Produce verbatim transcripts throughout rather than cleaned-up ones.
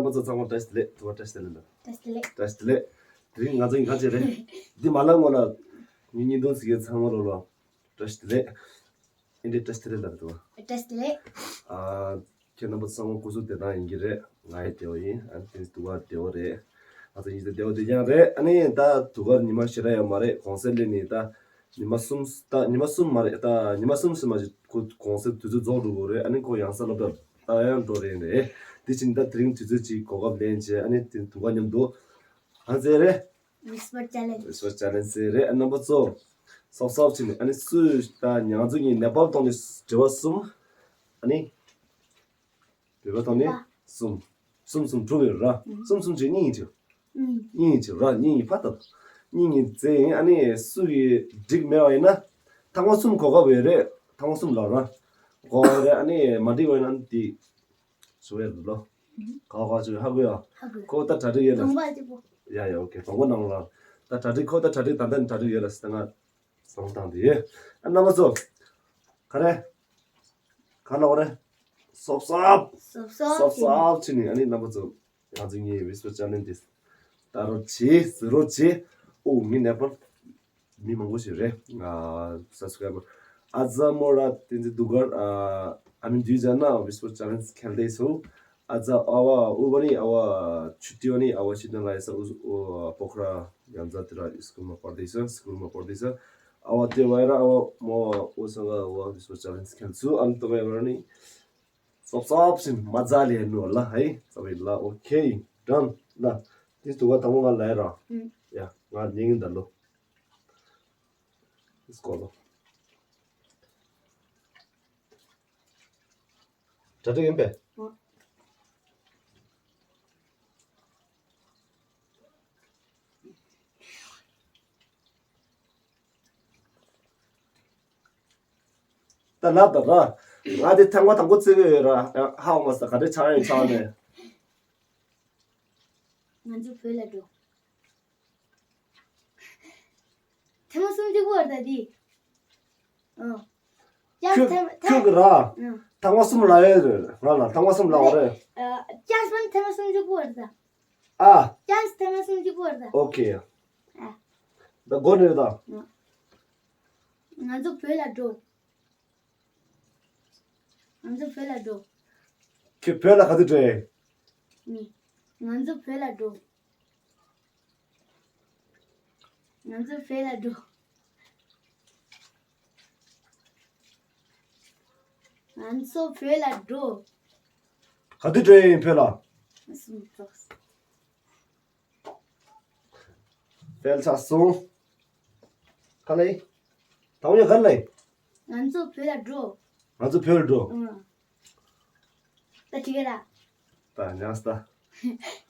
ཁོང་ཚོ་ཚང་མ་བཀྲ་ཤིས་བདེ་ལེགས། ཐུགས་རྗེ་ཆེ། བཀྲ་ཤིས་བདེ་ལེགས། བཀྲ་ཤིས་བདེ་ལེགས། བཀྲ་ཤིས་བདེ་ལེགས། དེ་རིང་ང་ཚོ་ཡིན་ག་ཅེ་རེད། འདི་མ་ལ་ངོ་ལ་ཉིན་གཉིས་སྟོང་ཟིག་གི་ཚང་མ་ལོ་ལོ་བཀྲ་ཤིས་བདེ་ལེགས། ཨེ་འདྲ་བཀྲ་ཤིས་བདེ་ལེགས་ལབ་འདུག་བ། བཀྲ་ཤིས་བདེ་ལེགས། ཨ། ཁྱེད་རྣམ་པ་ཚང་མ་སྐུ་གཟུགས་བདེ་ཐང་ཡིན་གྱི་རེད། ང་ཡི་བདེ་བོ་ཡིན། ཨ་ནི་དེ་དུ་བ་བདེ་བོ་རེད། ང་ཚོ་གཉིས་ཚོ་བདེ་བོ་བདེ་རྐྱང་རེད། ཨ་ནི་ད་དུ་གར་ཉི་མ་ཞེ་དྲག་ཡོད་མ་རེད། གུང་སེང་སླེབས་ནས་ད་ཉི་མ་གསུམ། ད་ཉི་མ་གསུམ་མ་རེད། ད་ཉི་མ་གསུམ་ཙམ་མ་ཞིག་ཁོ་གུང་སེང་དུས་ཚོད་རྫོགས་འགྲོ་གི་རེད། ཨ་ནི་ཁོ་ཡང་སློབ་གྲྭ་ད་ཡང་འགྲོ་རེད་རེད། དེ་ཕྱིན་ད་དེ་རིང་དུས་ཚོད་ཅིག་གོ་སྐབས་ལེན་བྱས། ཨ་ནི་དེ་དུ་གར་མཉམ་དུ་ཨ་ཙེ་རེད། Whisper Challenge། Whisper Challenge་ཟེར་རེད། ཨ་རྣམ་པ་ཚོ་སོབ་སོབ་བྱས་ནས། ཨ་ནི་སུས་ད་ང་ཚོ་གཉིས་ནེ་པཱལ་ཐོག་ནས་དྲི་བ་གསུམ། ཨ་ནི་དྲི་བ་ཐོག་ནས་གསུམ། གསུམ་གསུམ་དྲུག་ཡོད་ར། གསུམ་གསུམ་བྱས་གཉིས་གཉིས་བྱས། གཉིས་གཉིས་བྱས་ར། གཉིས་གཉིས་ཕ་ད་གཉིས་གཉིས་བྱས་ཡིན། ཨ་ནི་སུ་ཡིས་འགྲིག་མེད་པ་ཡིན་ན་ཐེངས་མ་གསུམ་གོ་སྐབས་ཡོད་རེད། ཐེངས་མ་གསུམ་ལ་ར་གོ་རེད། ཨ་ནི་མ་འགྲིག་པ་ཡིན་ན་དེ་ཞུ་ཡ་རེད་ལོ། ག་ག་ཅིག་ཧ་གོ་ཡ། ཧ་གོ། ཁོ་ད་གྲ་སྒྲིག་ཡོད་ལ། དང་པོ་ཅིག་པོ། ཡ་ཡ། ཨོ་ཁེ། དང་པོ་ནང་ལ་ད་གྲ་སྒྲིག་ཁོ་ད་གྲ་སྒྲིག་ད་ལྟ་ནས་གྲ་སྒྲིག་ཡོད་ལ་ཟེར། ད་ང་བསམ་བློ་བཏང་དེ་ཡོད། ཨ་རྣམ་པ་ཚོ་ག་རེ་ག་ལ་འོ་རེ་སོབ་སོབ་སོབ་སོབ་སོབ་སོབ་བྱས་ནས། ཨ་ནི་རྣམ་པ་ཚོ་ང་ཚོ་གཉིས་Whisper Challenge་འདི་ལྟ་རོགས་བྱེད། གཟིགས་རོགས་བྱེད། ཨོ་མི་ནེ་པཱལ་མི་མང་པོ་ཞིག་རེད། ཨ་སབ་སི་ཀ་རའི་བར་ཨ་ཛ་མོ་ར་དེ་འདི་དུ་གར། ཨ་ཨ་མི་འདུས་ཛ་ན་Whisper Challenge་ཁེལ་དེ་སོ། ཨ་ཛ་ཨ་བ་ཨུ་བ་ནི་ཨ་བ་ཆུ་ཏི་བ་ནི་ཨ་བ་ཤི་ཏན་ལ་ཡ་ས་ཨུ་ཨུ་པོ་ཁ་ར་ཡང་ཛ་དེ་ར་སྐུལ་མ་པར་དེ་ས་སྐུལ་མ་པར་དེ་ས། ཨ་བ་དེ་བ་ཡ་ར་ཨ་བ་མོ་ཨུ་ས་ག་ཨ་བ་Whisper Challenge་ཁེལ་སུ། ཨ་ནི་དུ་བ་ཡ་ར་ནི་སོབ་སོབ་ཞིག་མ་ཛ་ལེ་ནོ་ལ་ཧའི་ས་བི་ལ། ཨོ་ཁེ། ཌན་ལ། དེ་དུ་བ་དང་པོ་ང་ལ་ཡ་ར། ཡ་ང་ཉིང་ད་ལོ། སྐོར་ལོ། གྲ་སྒྲིག་ཡིན་པས། ཨོ། ད་ལབ་ད་ར། ང་དེ་ཐེངས་མ་དང་པོ་བརྩི་གི་ཡོད་ར། ཧ་མ་ས་ག་འདྲ་ཆགས་ཡོད་ཆགས་ནས། ང་ཚོ་བོད་ལ་འགྲོ། ཐེངས་མ་སུམ་ཅུ་པོ་རེད་ད་འདི། ཨ། ཁྱོད་ཐེངས་ཁྱོད་ཀྱི་ར། ཨ། ཐེངས་མ་གསུམ་ལ་ཡོད་རེད། ང་ལ་ཐེངས་མ་གསུམ་ལ་འོ་རེད། ཨ། ཅང་སྤན་ཐེངས་མ་སུམ་ཅུ་པོ་རེད་ད། ཨ། ཅང་ཐེངས་མ་སུམ་ཅུ་པོ་རེད་ད། ཨོ་ཁེ། ཨ། ད་གོ་ནས་རེད་ད། ཨ། ང་ཚོ་བོད་ལ་འགྲོ། ང་ཚོ་བོད་ལ་འགྲོ། ཁྱོད་བོད་ལ་ག་དུས་འགྲོ་ཡིན། ནི། ང་ཚོ་བོད་ལ་འགྲོ། ང་ཚོ་བོད་ལ་འགྲོ། ང་ཚོ་བོད་ལ་འགྲོ། ག་དུས་འགྲོ་ཡིན་བོད་ལ། སུམ་ཅུ། ཕལ་ཆེར་སོང་། ག་ལེ། དང་ཡོད་ག་ལེ། ང་ཚོ་བོད་ལ་འགྲོ། ང་ཚོ་བོད་ལ་འགྲོ། ཨང་། ད་ཅི་ག་ར། ད་ཉག་སྟ།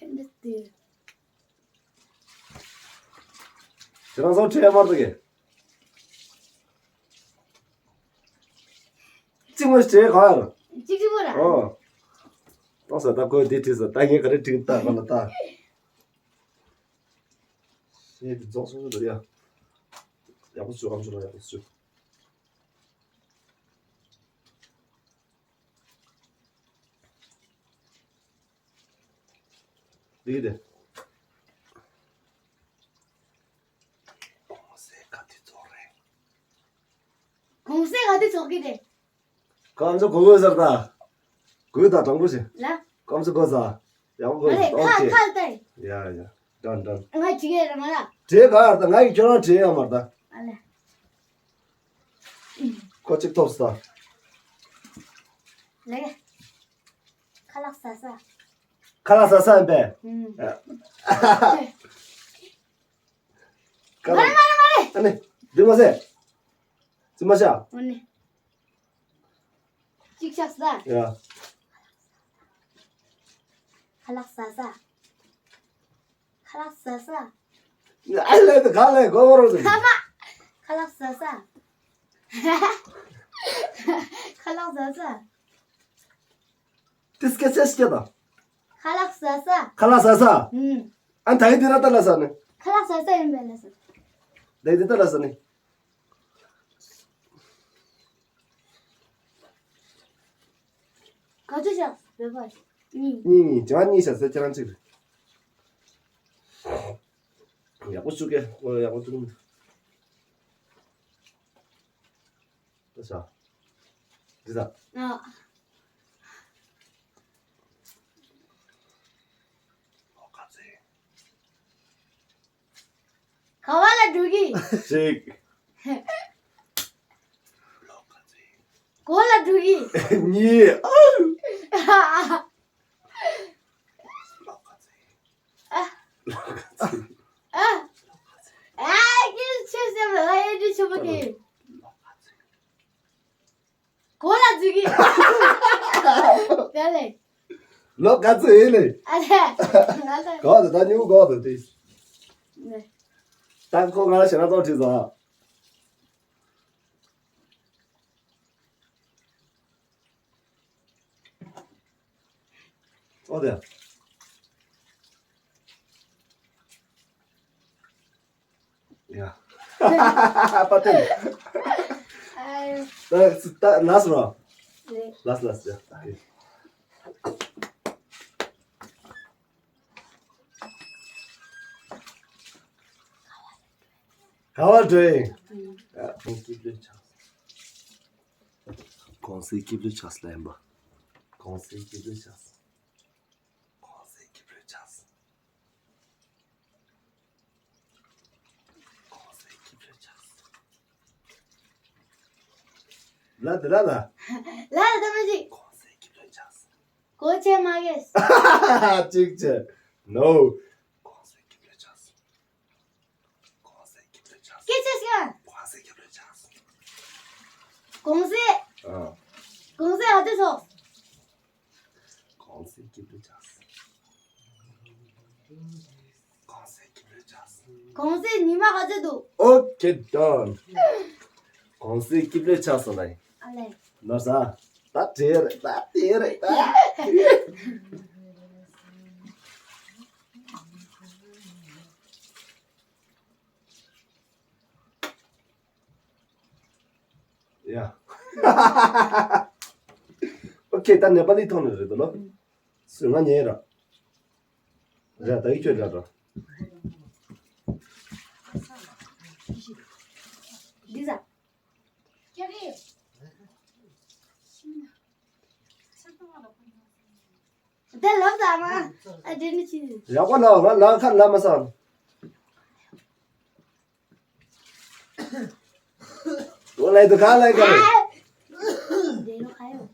འདི་ལྟོས། ཁྱེད་རང་ཚོ་ཁྲེལ་མ་ཐུབ་གི། གཅིག་མ་བྱེད་ག་ཡར། གཅིག་གཅིག་པོ་ར། ཨོ། ཏོག་ས་ད་ཁོས་འདི་བྲིས་ས། ད་ངས་ག་རེ་བྲིས་ད་ག་ལ་ད། ཤེས་ཀྱི་རྫོགས་སོང་ཟེར་ཡ། ཡག་པོ་བྱོས། ཨམ་ཆོག་ལ་ཡག་པོ་བྱོས། འདི་གི་དེ། གོང་ས་ག་དུས་ཚོགས་རེད། གོང་ས་ག་དུས་ཚོགས་ཀྱི་རེད། ཁོ་ཨམ་ཆོག་གོ་གོ་ཟེར་ད། གོ་ད་དྲང་པོ་བྱེད། ལ། ཁོ་ཨམ་ཆོག་གོ་ས། ཡག་པོ་གོ་ཨ་ལེ། ཟེར། ཨོ་ཁ་ཁེ། ཁ་ལྟ་ཡི། ཡ་ཡ། ཌན་ཌན། ང་བྲིས་ཡ་ར་མ་ར། བྲིས་ག་ཡར་ད། ང་ཡི་ཁྱོད་རང་བྲིས་ཡ་མ་ར་ད། ཨ་ལེ། ཁོ་གཅིག་ཐོབ་ས། ལེ། ཁ་ལག་ཟ་ས། ཁ་ལག་ཟ་ས་ཡིན་པས། ཨུམ། ཁ་ལག་མ་རེད་མ་རེད་མ་རེད། ཨ་ནི། འདི་མ་ཟེར། ཙི་མ་ཤ། ཨ་ནི། གཅིག་ཆགས་ས། ཡ། ཁ་ལག་ཟ་ས། ཁ་ལག་ཟ་ས། ཨ་ལས་དེ་ག་ལས་གོ་བ་རོ་དེ། ཁ་མ། ཁ་ལག་ཟ་ས། ཁ་ལག་ཟ་ས། དེ་སྐད་ཆ་སྐད་དང་། ཁ་ལག་ཟ་ས། ཁ་ལག་ཟ་ས། ཨུམ། ཨ་ད་ཡི་དེ་ར་ད་ལ་ས་ནི། ཁ་ལག་ཟ་ས་ཡིན་པས་ལ་ས། ད་ཡི་དེ་ད་ལ་ས་ནི། ག་ཚོད་བཞག་བོད་པ། གཉིས། གཉིས་གཉིས་བྱ་བ་གཉིས་བྱ་ཟེར་ཁྱེད་རང་གཅིག་རེད། ཡག་པོ་བཅུག་གེ། ཡག་པོ་བཅུག་གེ། ལྟ་ཤག་འདི་ད། ཨ། ག་བ་ལ་འགྲོ་གི། གཅིག་གོ་ལ་འགྲོ་གི། གཉིས། ཨ། ཨ། ཨ། ཨ། ཁྱེད་ཆོས་སེམས་ལ་ཡེ་འདྲི་ཆོས་པ་གི། གོ་ལ་འཛུལ་གི། དེ་ལས། ལོ་ག་ཚོད་ཡིན་ལེ། ཨ་ལས། ང་ལ། གོ་ད་ད་ཉུ་གོ་ད་དེ། ནས། ད་ཁོ་ང་ལ་ཞེ་ན་ཏོག་བྲིས་སོང་། ཨོ་དེ། ཡ། པ་ཏན། ཨ། ད་ད་ལ་སོ་ར། ལ་སོ་ལ་སོ་ཡ། ག་བ་འགྲོ་ཡིན། ཡ། ཁོང་སྐྱིད་པོའི་ཆགས། གོང་སའི་སྐྱིད་པོའི་ཆགས་ལ་ཡིན་པ། གོང་སའི་སྐྱིད་པོའི་ཆགས། གོང་སའི་སྐྱིད་པོའི་ཆགས། གོང་སའི་སྐྱིད་པོའི་ཆགས། ལ་དེ་ལ་ལ། ལ་དེ་མ་ཅིག་གོང་སའི་སྐྱིད་པོའི་ཆགས། གོ་ཆེ་མ་གེ། ཅིག་ཆེ། ནོ། གོང་སའི་སྐྱིད་པོའི་ཆགས། གོང་སའི་སྐྱིད་པོའི་ཆགས། སྐད་ཆ་ཤོད། གོང་སའི་སྐྱིད་པོའི་ཆགས། གོང་སའི། ཨ། གོང་སའི་ཨ་ཏི་སོ། གོང་སའི་སྐྱིད་པོའི་ཆགས། གོང་སའི་སྐྱིད་པོའི་ཆགས། གོང་སའི་ཉི་མ་ག་ཚོད་འདུག་ཨོ་ཁེ། ཌོན། གོང་སའི་སྐྱིད་པོའི་ཆགས་སོང་ལ་ཡིན། ཨ་ལས། ནོར་ས། ད་དེ་རེད། ད་དེ་རེད། ད། ཡ། ཨོ་ཁེ། ད་ནེ་པ་ལི་ཐོག་ནས་རེད་དོ་ལོ། སུ་ང་ཉེ་ར། ར་ད་ཡི་ཁྱོད་ར་ར། འདི་ཟ། ད་ལབ་ད་མ། ཨ་དེ་ནི་ཅི། ཡག་པོ་ལབ། ང་ལབ་ཁ་ལབ་མ་སང་། ཨོ་ལའི་དུ་ག་ལའི་ག་རེ། འདི་རུ་ཁ་ཡོད།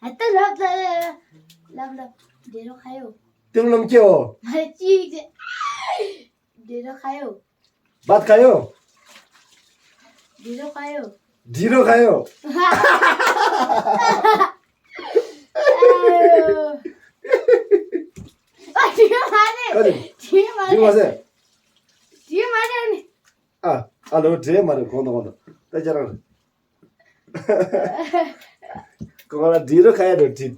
ཨ་ད་ལབ་ད་ལབ་ལབ། འདི་རུ་ཁ་ཡོད། ཏིང་ལམ་ཁྱེའོ། ཨ་ཅིག་ཅིག་འདི་རུ་ཁ་ཡོད། བད་ཁ་ཡོད། འདི་རུ་ཁ་ཡོད། འདི་རུ་ཁ་ཡོད། ཨ་ཡོ། ཨ་འདི་མ་རེད། ག་རེ། འདི་མ་འདི་མ་རེད། ཟེར། འདི་མ་རེད་ནི། ཨ། ཨ་ལོ་འདྲེ་མ་རེད། གོང་དང་གོང་དང་། ད་ཁྱེད་རང་རེད། ཁོ་ང་ལ་འདྲི་རུ་ཁ་ཡ་རུ་དྲིས།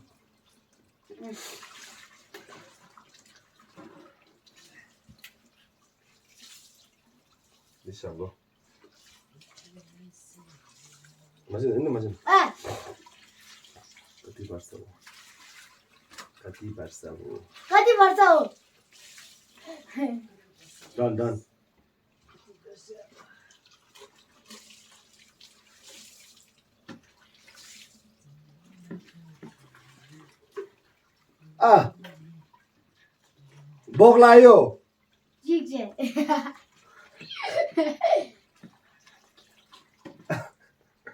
འདི་ཞག་ལོ། མ་བྱེད་ཨེ་ནི་མ་བྱེད། ཨ། ག་དུས་བར་ས་འོ། ག་དུས་བར་ས་འོ། ག་དུས་བར་ས་འོ། ཌན་ཌན། ཨ། བོག་ལ་ཡོ། གཅིག་བྱས།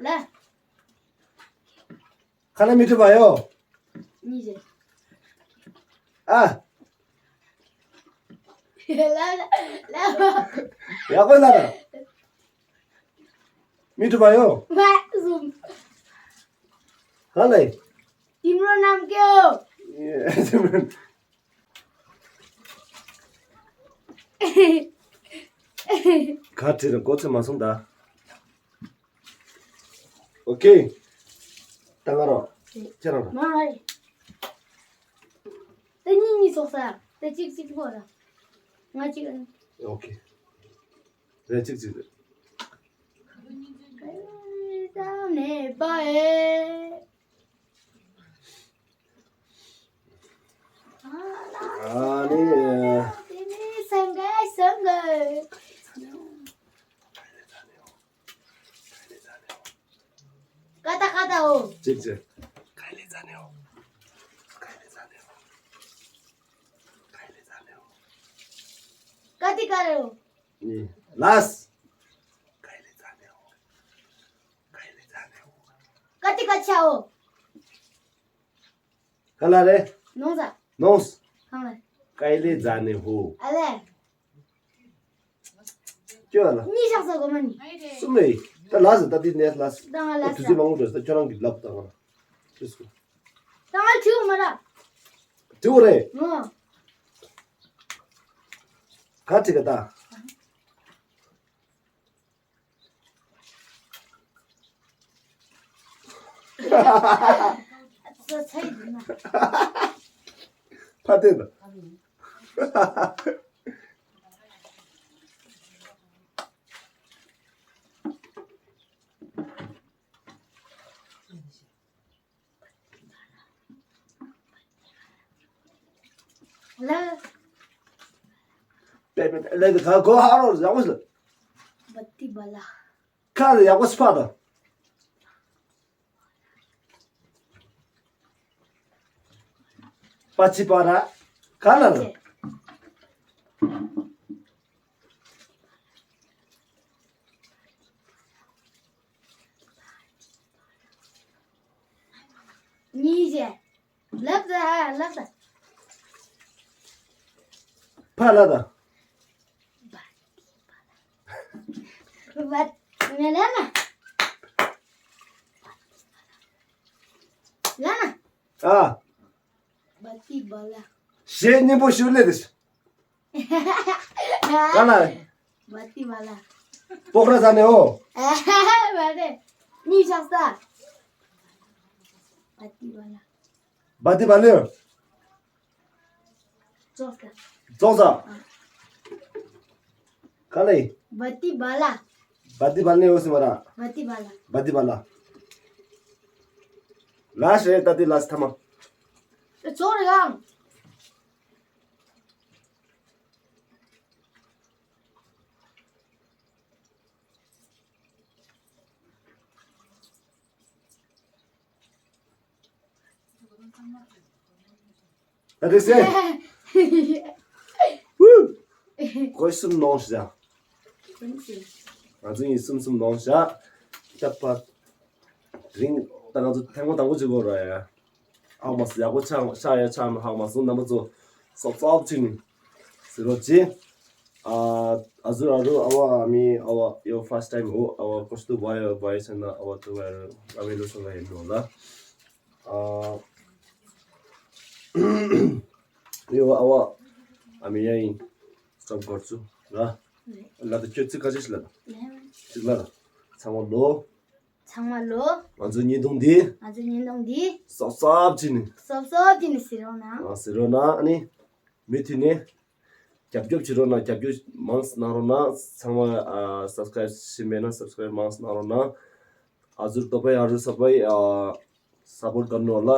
ལ། ཁ་ན་མི་ཐུབ་པ་ཡོ། གཉིས་བྱས། ཨ། ལ་ལ་ལ། ཡག་པོ་ལ་ལ། མི་ཐུབ་པ་ཡོ། མ་གསུམ། ཧ་ལས། ཏིང་རོ་རྣམ་རྒྱལ། ག་བྲིས་ན་གོ་ཚོད་མ་སོང་ད། ཨོ་ཁེ། ད་ང་རོ། ཁྱེད་རང་རོ། མ་ཧའི། ད་གཉིས་གཉིས་ཚོགས་ས། ད་གཅིག་གཅིག་པོ་ར། ང་གཅིག་ཨ་ནི། ཨོ་ཁེ། རེ་གཅིག་གཅིག་རེད། ད་ནེ་པ་ཨེ། གཅིག་བྱས། ཀ་ལེ་ཛ་ནེ་ཧོ། ཀ་ལེ་ཛ་ནེ་ཧོ། ཀ་ལེ་ཛ་ནེ་ཧོ། ཀ་ཏི་ཀ་རེ་ཧོ། གཉིས། ལཱསྚ། ཀ་ལེ་ཛ་ནེ་ཧོ། ཀ་ལེ་ཛ་ནེ་ཧོ། ཀ་ཏི་ཀ་ཆ་ཧོ། ག་ལ་རེ། ནོང་ཟ། ནོངས། གང་ལ། ཀ་ལེ་ཛ་ནེ་ཧོ། ཨ་ལེ། ཁྱོད་ལ། གཉིས་ཆགས་ས་གོ་མ་ནི། གསུམ་རེད། ད་ལ་ཟེར་ད་དེ་ནས་ལ་ཟེར། ད་ང་ལ་ཟེར། དུས་ཚོད་མང་པོ་འགྲོ་ས་ཁྱོད་རང་གི་ལབ་ད་ང་ལ། ཁྱོད་སུ། ད་ང་བྲིས་མ་ར། བྲིས་རེད། ཨོ། ག་བྲིས་ག་ད། ཚོ་ཚ་ཡི་འདུག་ན། ཕ་དེ་ད། ལ། པེ་པེ་ལ་དེ་ག་གོ་ཧ་རོ་ཡག་པོ་ཞིག་བ་ཏི་བ་ལ། ཁ་ལ་ཡག་པོ་ཞིག་ཕ་དང་། པ་ཅི་པ་ར། ག་ལ་ར། གཉིས་བྱས། ལབ་ད་ལབ་ད། ཕ་ལ་ད། བ། ང་ལ་ན། ལ་ན། ཨ། བ་ཏི་བ་ལ། གཞས་སྙན་པོ་ཞུ་ལེ་དེ། ག་ལ། བ་ཏི་བ་ལ། པོག་ར་ཟ་ནེ་ཨོ། བ་རེ། གཉིས་ཆགས་ས། བ་ཏི་བ་ལ། བ་ཏི་བ་ལེ། ཙོག་ས། ཙོག་ས། ག་ལེ། བ་ཏི་བ་ལ། བ་ཏི་བ་ལེ་ཨོ་སི་མ་ར། བ་ཏི་བ་ལ། བ་ཏི་བ་ལ། ལ་ཤེ་ད་ཏི་ལ་སི་ཐ་མ། ཙོག་རེ་གང་། ད་དེ་སེ། ཧུ། ཁོས་གསུམ་ནོངས་ཤག་ང་ཚོ་ཡིན་གསུམ་གསུམ་ནོངས་ཤག་ཁྱབ་པ། དེ་རིང་ད་ང་ཚོ་ཐེངས་མ་དང་པོ་བྱེད་དགོས་ར་ཡ། ཨའོ་མ་སི་ཡག་པོ་ཆགས་ཤག་ཡ་ཆགས་མ་ཧ་མ་སོང་རྣམ་པ་ཚོ་སོབ་སོབ་ཅིག་ནི་ཟེར་རོགས་གྱིས། ཨ་ཨ་ཟུར་ཨ་རུ་ཨ་བ་ཨ་མི་ཨ་བ་ཡོ་ཕར་སི་ཊི་ཊའིམ་འོ་ཨ་བ་ཀོ་སྟུ་བ་ཡོ་བ་ཡོ་ཆ་ན་ཨ་བ་ཏུ་བ་ཡོ་ཨ་མི་ལོ་སོང་ལ་ཡིན་ནོ་ལ། ཨ་ཡོ་ཨ་བ་ཨ་མི་ཡ་ཡིན་སྟོབ་གོར་ཚུ་ལ་ལ་ད་ཁྱོད་ཚིག་ཁ་ཤས་ཤིག་ལ་ད་ཚིག་ལ་ད་ཚང་མ་ལོ། ཚང་མ་ལོ། ང་ཚོ་བརྙན་ཐུང་འདི། ང་ཚོ་བརྙན་ཐུང་འདི། སོབ་སོབ་ཅིག་ནི། སོབ་སོབ་ཅིག་ནི་གཟིགས་རོགས་གནང་། ཨ་གཟིགས་རོགས་གནང་ཨ་ནི། མུ་མཐུད་ནས། རྒྱབ་སྐྱོར་བྱེད་རོགས་གནང་རྒྱབ་སྐྱོར་མང་ཙམ་གནང་རོགས་གནང་ཚང་མ་ཨ་སབ་སི་ཀ་རའིབ་བྱས་མེད་ན་སབ་སི་ཀ་རའིབ་མང་ཙམ་གནང་རོགས་གནང་། ཨ་ཟུར་ཏོ་པའི་ཨ་རུ་ས་པའི་ཨ་སབ་པོར་ཊི་གནང་ནོ་ལ།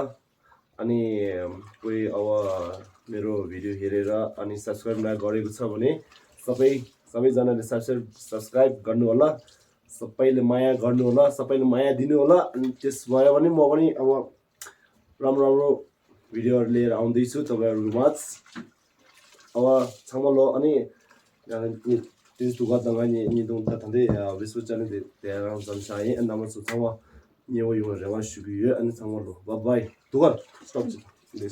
ཨ་ནི་ཀོའི་ཨ་བ་མེ་རོ་བི་ཌི་ཡོ་ཧེ་རེ་ར་ཨ་ནི་སབ་སི་ཀ་རའིབ་ན་གོ་རེ་གུ་ཚ་བོ་ནི་ས་པའི་ས་པའི་ཛ་ན་ནི་སབ་སི་ཀ་རའིབ་སབ་སི་ཀ་རའིབ་གནང་ནོ་ལ། ས་པའི་ལ་མ་ཡ་གནང་ནོ་ལ་ས་པའི་ལ་མ་ཡ་འདི་ནོ་ལ་ཨ་ནི་ཏེས་མ་ཡ་བ་ནི་མོ་བ་ནི་ཨ་བ། རམ་རམ་རོ། བི་ཌི་ཡོ་ལེ་རང་འདི་སུ་ཏོ་བེ་རུ་མཱས། ཨ་བ་ཚང་མ་ལོ་ཨ་ནི། ཡང་ནི་དུས་དུ་ག་དང་ང་ཉེ་ཉེ་དུང་ད་ད་འདི་ཡ་བི་སུ་ཅ་ནི་དེ་དེ་རང་ཙམ་ཤ་ཡིན་ཨ་ན་མ་སུ་ཚང་མ་ཉེ་བོ་ཡོང་རེ་བ་ཞུ་གི་ཡོད་ཨ་ནི་ཚང་མ་ལོ་བ་བའི་དུ་ག་སྟོབ་ཅིག་འདི།